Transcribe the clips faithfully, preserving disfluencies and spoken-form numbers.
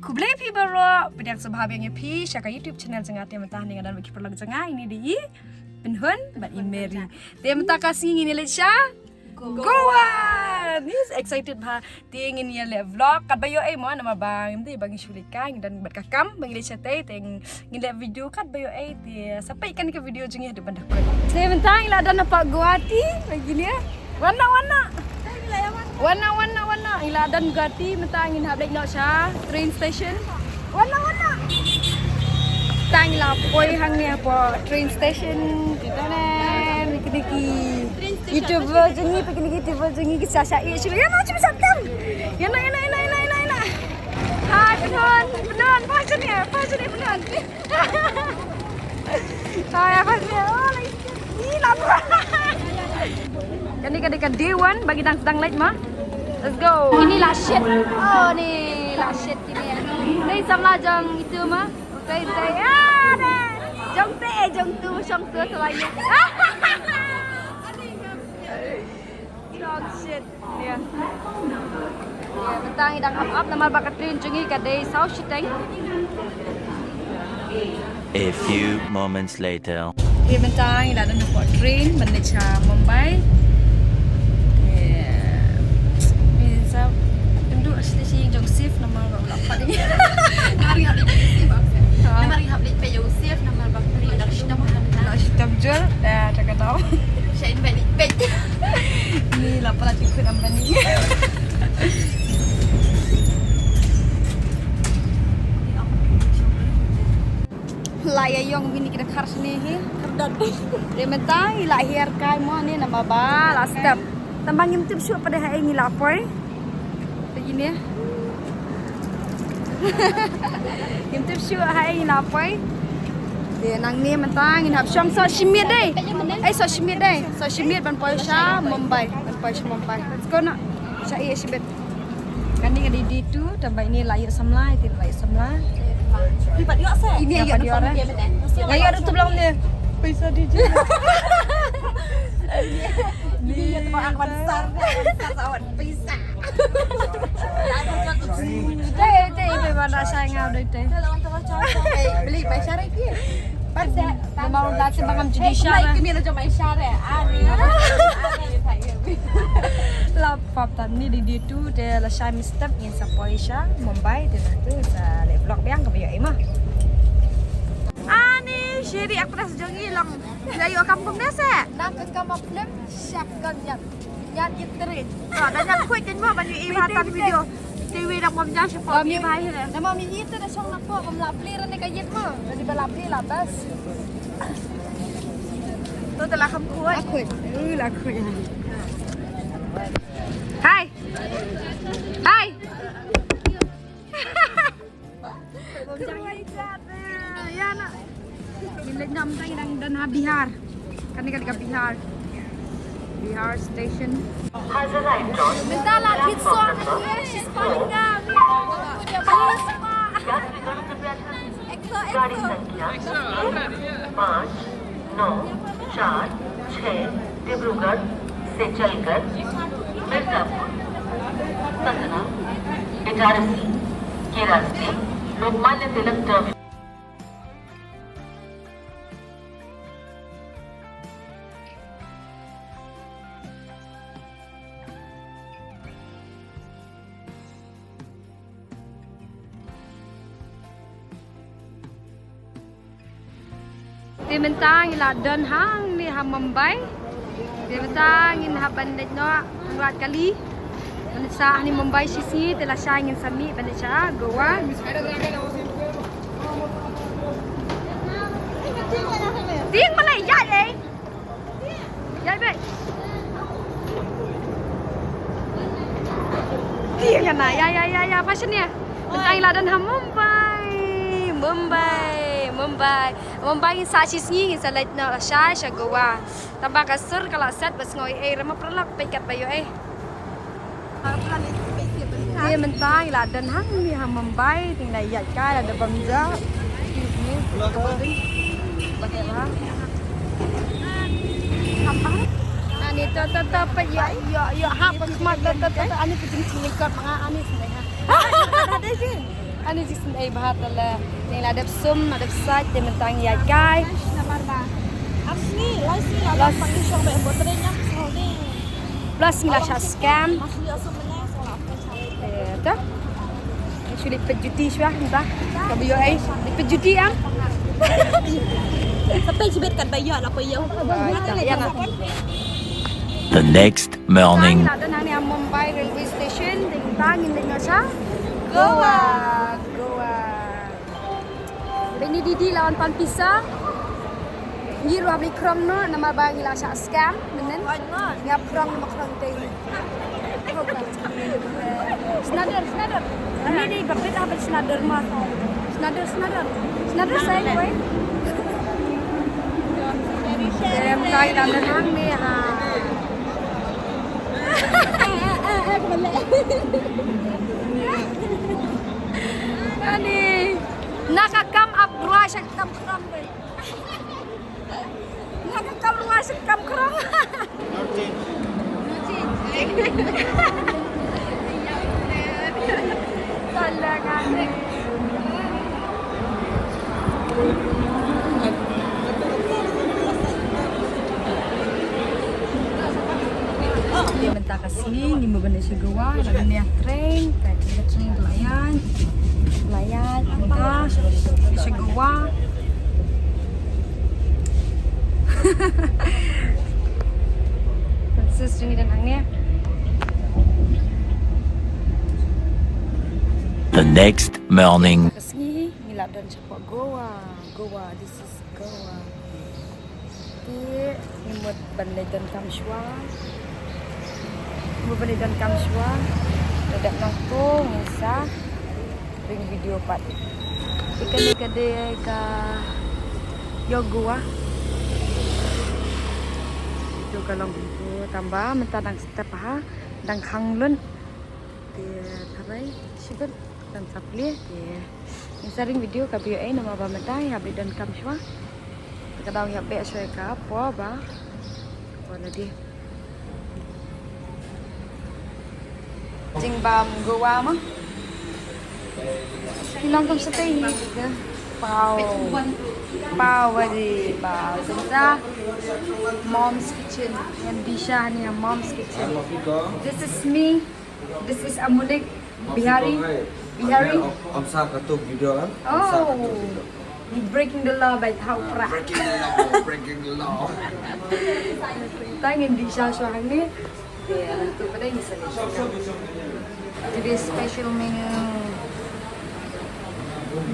Khublei phi baroh, pdiang sngewbha biang ïa phi sha ka YouTube channel jong nga. Te mynta hangne nga don bad ki paralok jong nga, ine dei i Pynhun bad i Mary. Te mynta ka sngi ngin ïa leit sha Goa. Ni excited bha. Te ngin ïa leh vlog katba ïoh ei mo, namar ba ngim dei ba ngin shu leit kai, ngi don bad ka kam ba ngin leit shatei, te ngin leh video katba ïoh ei. Te sa peit kane ka video jong ngi haduh ban da kut. Te mynta ngi la don hapoh Guwahati, ba kine. Wan noh, wan noh. Wan noh, wan noh, wan noh. Ngi la don Guwahati, mynta ngin hap leit noh sha train station. Wan noh, wan noh. Mynta ngi la poi hangne hapoh train station. Kine ki YouTuber jong ngi, kine ki YouTuber jong ngi ki sa shah ïeh shuh. Ïa noh, shuh, shuh, shuh. Ïa noh, ïa noh, ïa noh. Hai, Pynhun, Pynhun, pa jong ngi, pa jong ngi, Pynhun. Hai, pa jong ngi. Oh, lagi. Ih, lama. Kane ka dei ka day one ba ngi dang sdang leit ma. Let's go. Kine la shit. Oh, ni la shit kine. Dei samla jong itu ma. Dei, dei. Ah, dei. Jong te, jong tu, jong tu, selain. Jong shit. Ïa. Ïa, mynta ngi dang ap ap namar ba ka train jong ngi ka dei saw shiteng. A few moments later. Ïa, mynta ngi la don hapoh train ban leit sha Mumbai. Ïa. Ïa, sa ynduh sha station jong Safe namar ba u la pat ïa. Namar ngi hap leit peit Safe, namar ngi hap leit peit ïa u Safe namar ba u la shitom hangne. La shitom jur. Da, da ka dau. Sha in ba leit peit. Ni la palat ki khun Ambani. La ïa ïong mini ki dkhar shane hi. Te mynta ngi la hiar kai mo ne namar ba la step. Tang ba ngim tip shuh pat de haei ngi la poi. Te ine. Ngim tip shuh haei ngi la poi. Te nangne mynta ngin hap shong soh shimiet de. Ei, soh shimiet de. Soh shimiet ban poi sha Mumbai. Ban poi sha Mumbai. Let's go noh. Sha ïa shibit. Kane ka dei day two, tang ba ine la ïoh samla, ite la ïoh samla. Ine ïoh samla. Ine ïoh samla. Ïoh tu blong ne. Paisa di je. Ine ïoh tu ba ak ban sar, ban sar sa wan paisa. Te, te, te ba na sa nga doi te. Beli bai share ki. Pas ya. Memang dah sembang am jadi share. Kami lo jom bai share. Ari. La pap tan ni di di tu de la shai mi step ngin sa poi sha Mumbai de la tu sa le vlog biang ka bio ima. Ani shiri ak pras jongi long. Ya yo kampung desa. Nang ke kamar film syak kan ya. Ïa ki trin. Ka da ïa khuid kan mo ban ïa i ba tan video. Te wi da mom ja shi pom i ba hi re. Da mom i te da shong na po bam la pli re ne ka yit mo. Jadi ba la pli la bas. To te la kham khuid. La khuid. U la khuid. Hai. Hai. Ïa na. Ngin leit noh mynta ngi dang don ha Bihar. Kane ka dei ka Bihar. Bihar station. Mynta la thit song ngi, she's calling me. Ek so, ek so. गाड़ी संख्या एक पाँच नौ चार छः डिब्रूगढ़ से चलकर मिर्जापुर, सतना, इटारसी के रास्ते लोकमान्य तिलक टर्मिनल। Te mynta ngi la don hangne ha Mumbai. Te mynta ngin hap ban leit noh hanglad kali. Ban leit sah hangne Mumbai shi sngi te lashai ngin sa mih ban leit sha Goa. Tieng ma lei ïaid ei. Ïaid beit. Tieng na, ïa, ïa, ïa, ïa, fashion ïa. Mynta ngi la don ha Mumbai. Mumbai, Mumbai. Mumbai ngin sah shi sngi ngin sa leit noh lashai sha Goa. Tang ba ka sur ka la set ba sngew ei ei, rama paralok peit katba ïoh ei. Te mynta ngi la don hangne ha Mumbai, te ngi la ïaid kai la da bam ja. Excuse me. Ba heh ba. Ani to to to peit ïa ïa ïa ha pa khmat to to to to ani peit jingïakop ma nga ani sngewbha. Ha ha ha dei shi. Ani jisem ei bha tala. Ni la dep sum, la dep sait, te mentang ïa kai. Namar ba. Am sngi, lai sngi la Plus. Pang ni shong ba em bo trei nyam sngi ni. Plus ngi la shah scam. Mas ni asum menai, so la apa. Eh, ta? Actually, peit juti shwa, entah. Ka ba ïoh ei, peit juti am. Sampai jibet kat ba ïoh, la pa ïoh. Ah, ita, ïa na. The next morning. Tang la don hangne ha Mumbai railway station, ding tang in ding sha Goa, Goa. Bini didi lawan pan pisa. Ngi ruh hap leit khrong noh, namar ba ngi la shah scam, mynnin. Ngi hap khrong, namar khrong te. Snadar, snadar. Ini di bapit apa snadar mas. Snadar, snadar. Snadar saya, boy. Em, kai dan dan hang ni, ha. Ani. Na ka kam ap rua sha ka kam khrong, boy. Na ka kam rua sha ka kam khrong. Salah kan. Te mynta ka sngi ngi mut ban leit sha Goa, la dep ïa train, ka train ka la ïaid, la ïaid mynta sha Goa. Sis jong ngi don hangne. The next morning. Ka sngi ngi la don shapoh Goa, Goa, this is Goa. Te ngi mut ban leit donkam shuwa. Ngi mut ban leit donkam shuwa. Te dep nangto ngin sa ring video pat. Te kane ka dei ka ïew Goa. To ka long kumto tang ba mynta dang step ha, dang khang lut. Te tharai shibit dang sa plie te. Ngin sa ring video ka ba ïoh ei namar ba mynta ngi hap leit donkam shuwa. Te ka daw ngi hap beh shuwa ka por ba, por lade. Jingbam Goa mo. Ki long kum shatei hi ka. Pav. Pav bhaji, pav. Mynta Mom's Kitchen. Ngan bishar hangne ha Mom's Kitchen. This is me. This is Amulik. Bihari. Bihari. Amsa katuk video kan? Oh. Breaking the law by Thau Pra. Breaking the law, breaking the law. Tang in di sha sha hangne. Yeah, tu pada ni sini. Today's special menu.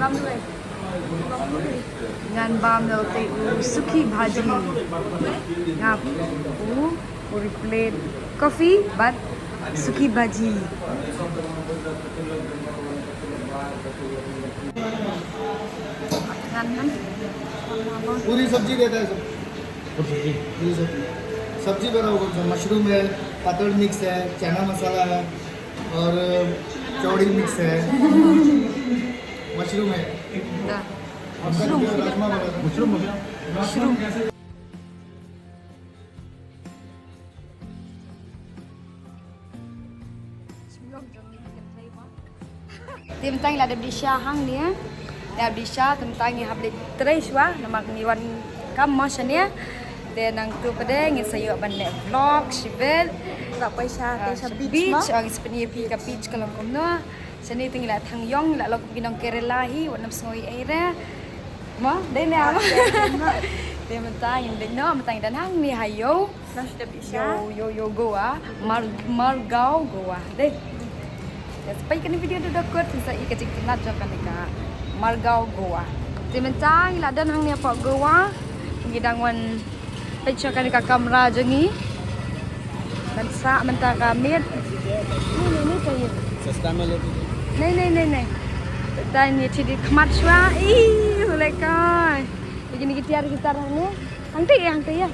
Bam tu eh. Ngan bam dau te u suki bhaji. Ngap u, u replace coffee but suki bhaji. Ngan ngan. पूरी सब्जी देता है सर। पूरी सब्जी। सब्जी बताओ कौन सा? मशरूम है, पातल मिक्स है, चना मसाला है और चौड़ी मिक्स है। मशरूम है। Da. Mushroom. Mushroom. Te mynta ngi la dep di sha hangne. Dep di sha, te mynta ngi hap leit trei shuwa namar ngi wan kam mo shane. Te nangtu pat de ngin sa ïoh ban leh vlog shibit. Sa poi sha, te sha beach mo. Beach, ngi sa pyni ïa phi ka beach ka long kumno. Shane te ngi la thang ïong, ngi la long kum ki nong Kerala hi, wat nym sngew ei ei re. Mo, dei ne mo. Te mynta ngin dei no, mynta ngi dang hangne ha ïew. Ïew, ïew, ïew Goa, Mar, Margao Goa. Dei. Te sa peit kane video haduh kut, sa i ka jingtynnat jong kane ka Margao Goa. Te mynta ngi la don hangne hapoh Goa. Ngi dang wan peit sha kane ka kamra jong ngi. Ban sah mynta ka miet. Ni, ni, ni, ka ïa. Sesta me le. Ni, ni, ni, ni. Mynta ngi thied khmat shuwa. Ih, u leh kai. Begini ki tiar ki tar hangne. Hangtei ïa, hangtei ïa.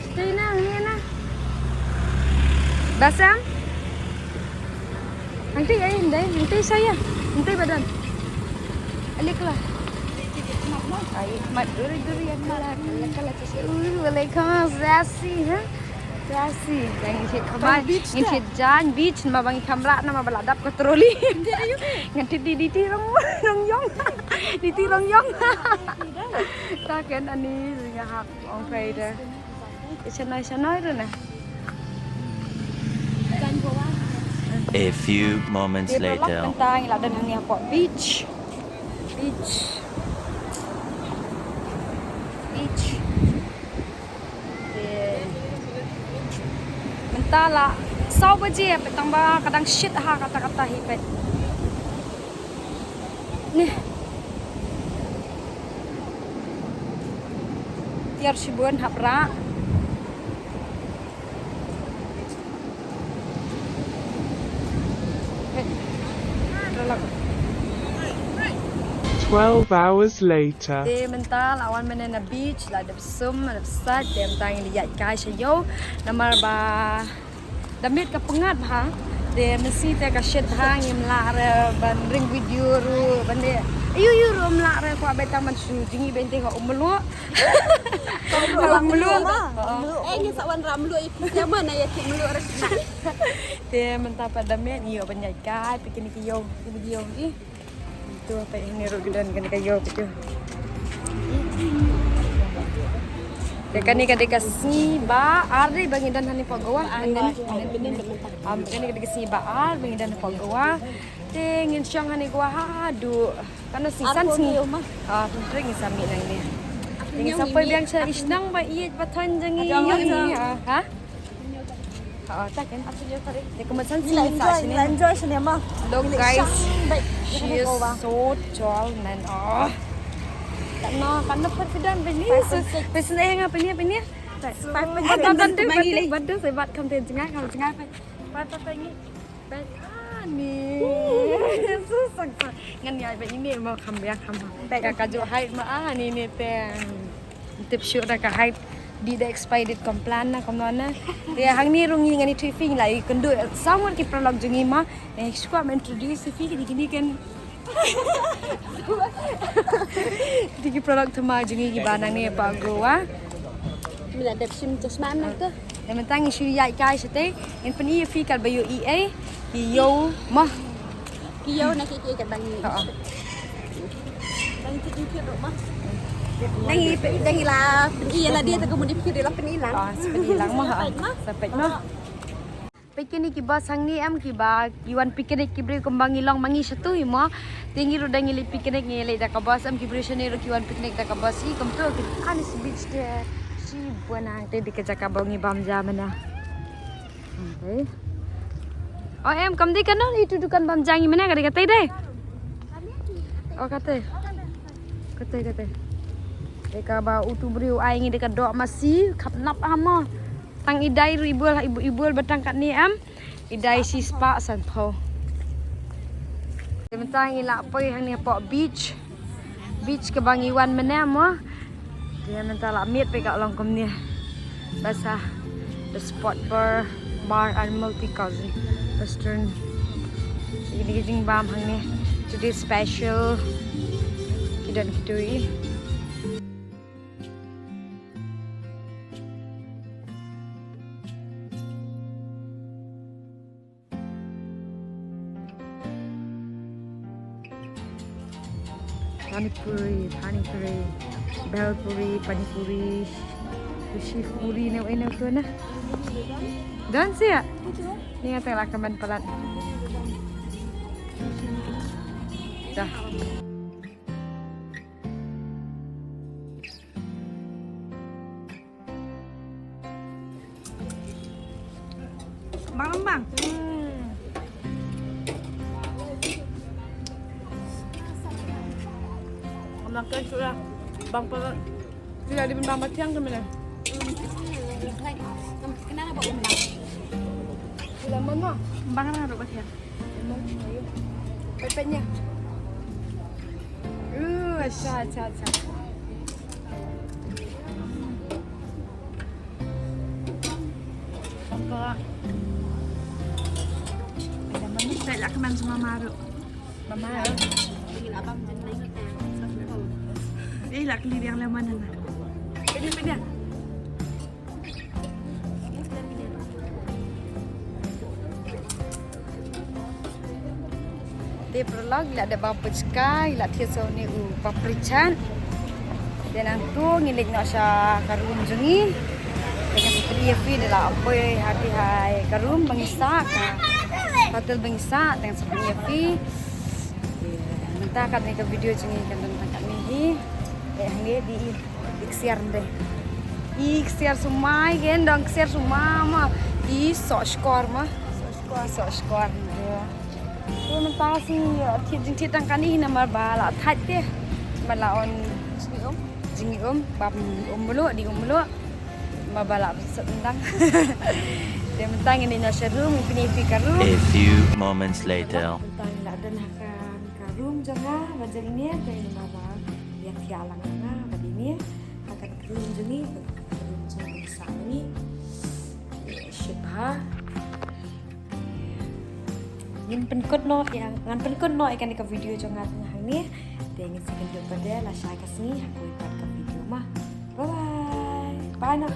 Hangtei na, hangtei na. Basam. Hangtei ïa, hangtei, hangtei sa ïa. Hangtei ba don. Alik la. Ai, mat duri duri ïa kala, kala kala. Ui, walaikum salam, ha. Terasi, yang ngi shit khamai, ngi shit jan beach, namar ba ngi kham lah, namar ba la dap ka trolley. Ngan ti di di ti rong rong yong, di ti rong yong. Ta ken ani nga hap ong kai de. Shanai shanai ru na. A few moments later. Mynta ngi la don hangne hapoh beach. Beach. Beach. Te mynta la saw baje, peit tang ba ka dang shit ha kata kata hi peit. Ni. Tiar shibun hap rah. Twelve hours later. Te mynta la wan mynne na beach, la dep sum, la dep sait, te mynta ngi la ïaid kai sha ïew. Namar ba da miet ka pyngngad bha. Te mynsi te ka shit bha, ngim lah re ban ring video ruh ban dei. Ayu ayu ruh ym lah re, kwah beit tang ban shu jngi beit te ka um mluh. Ka um mluh. Eh, ngi sa wan rah mluh ïa ki siaman, ïa ki mluh re. Te mynta pat da miet ngi ïoh ban ïaid kai, peit kine ki ïew, kine ki ïew ki. Tu peit hangne ruh ki don kane ka ïew peit tu. Te kane ka dei ka sngi ba ar dei ba ngi don hangne hapoh Goa. Am, kane ka dei ka sngi ba ar ba ngi don hapoh Goa. Te ngin shong hangne Goa haduh katno sngi, san sngi. Ah, pyntrei ngin sa mih nangne. Te ngin sa poi biang sha i shnong ba ïeit ba thaiñ jong ngi. Ha? Oh, ta ken. Te kumba san sngi ngi sah shane. Ngi la enjoy shane ma. Look guys, she is so tall man. Oh. Katno, katno pat phi don phi ni? Phi sngewthuh nga phi ni, phi ni? Five point six. Bad, bad, bad, bad, kam te jngai, kam jngai phi. Bad, bad, bad ni. Bad, ah, ni. Susah, susah. Ngan ïa bad ini mo kam biang kam. Ka, ka ju height ma, ah, ni, ni te. Tip shuh da ka height. Dei da expire date complan na kumno na. Te hangne ruh ngi ngan ïathuh ïa phi ngi la ïakynduh. Sa ngut ki paralok jong ngi ma. Eh, shuwa ma introduce ïa phi kine kine kan. Dei ki paralok thymmai jong ngi kiba nangne hapoh Goa. Mi la dep shim chashma na to. Te mynta ngi shu ïaid kai shatei. Ngin pyni ïa phi katba ïohi ei. Ki ïew ma. Ki ïew na ki ki katba ngi. Ha. Dang ïa ki ruh ma. Dang ïa, dang ïa la pyni ïa lade te ka mut ïa phi ruh la pyni lang. Ah, sa pyni lang ma ha. Sa peit ma. Peit kine ki bus hangne em kiba ki wan picnic ki briew kumba ngi long ma ngi shatu hi mo. Te ngi ruh dang ïa leit picnic ngi leit da ka bus em ki briew shane ruh ki wan picnic da ka bus hi kumto ki ani shi beach te. Shibun hangte dei ka jaka ba ngi bam ja mynne. Okay. O em, kam dei kano itu dukan bam ja ngi mynne, ka dei katei dei. O katei. Katei, katei. Dei kaba utu briew ai ngi dei ka doh masi, khap nap ama. Tang i dai ruh i bol, i bol, i bol ba tang katne em. I dai shispah sanphew. Te mynta ngi la poi hangne hapoh beach. Beach kaba ngi wan mynne mo. Te mynta la miet peit ka long kumne. Basa the spot bar, bar and multi cuisine restaurant. Kine ki jingbam hangne. Today special. Ki don kito i. Pani puri, pani puri, bhel puri, pani puri, shiv puri ne, ne to na. Don siya. Ni nga tengah lah kemen pelat. Dah. Bang, bang. Hmm. Makan sudah. Bang, bang. Tidak di bang matiang tu mana? Kenapa bang? Bila mana? Bang, mana tu matiang? Pepenya. Uh, acha, acha, acha. Apa? Saya lah kemen sama Maru. Mama. Eh, lah keli yang lemon na. Ini beda. Te paralok, ngi la dep bam puchka, ngi la thied sa une u papri chaat. Te nangta ngin leit noh sha ka room jong ngi. Te ngan sa pyni ïa phi, da la poi ha, te ha ka room ba ngi sah, ka hotel ba ngi sah, te ngan sa pyni ïa phi. Te mynta katne ka video jong ngi kan don tang katne hi. Te hangne dei i ksiar, dei i ksiar sumai, ken dang ksiar sumai ma. I soh shkor ma. Soh shkor, soh shkor. Te mynta sngi, eh, thied jingthied tang kane hi namar ba la thait te. Ba la wan jingïaum, jingïaum, bam um mluh, dih um mluh. Namar ba la sat myntang. Te mynta ngin ïa sha room, ngin pyni ïa phi ka room. A few moments later. Mynta ngi la don ha ka, ka room jong nga, ba jong ine, te namar ba ïa thiah lang nga, ba dei ine. Ha ka room jong ngi, ka room jong ngi sa ngi. Shit bha. Ngin pynkut noh ïa, ngan pynkut noh ïa kane ka video jong nga tang hangne. Te ngin sa ïakynduh pat de lashai ka sngi ha kawei pat ka video ma. Bye bye. Bye noh.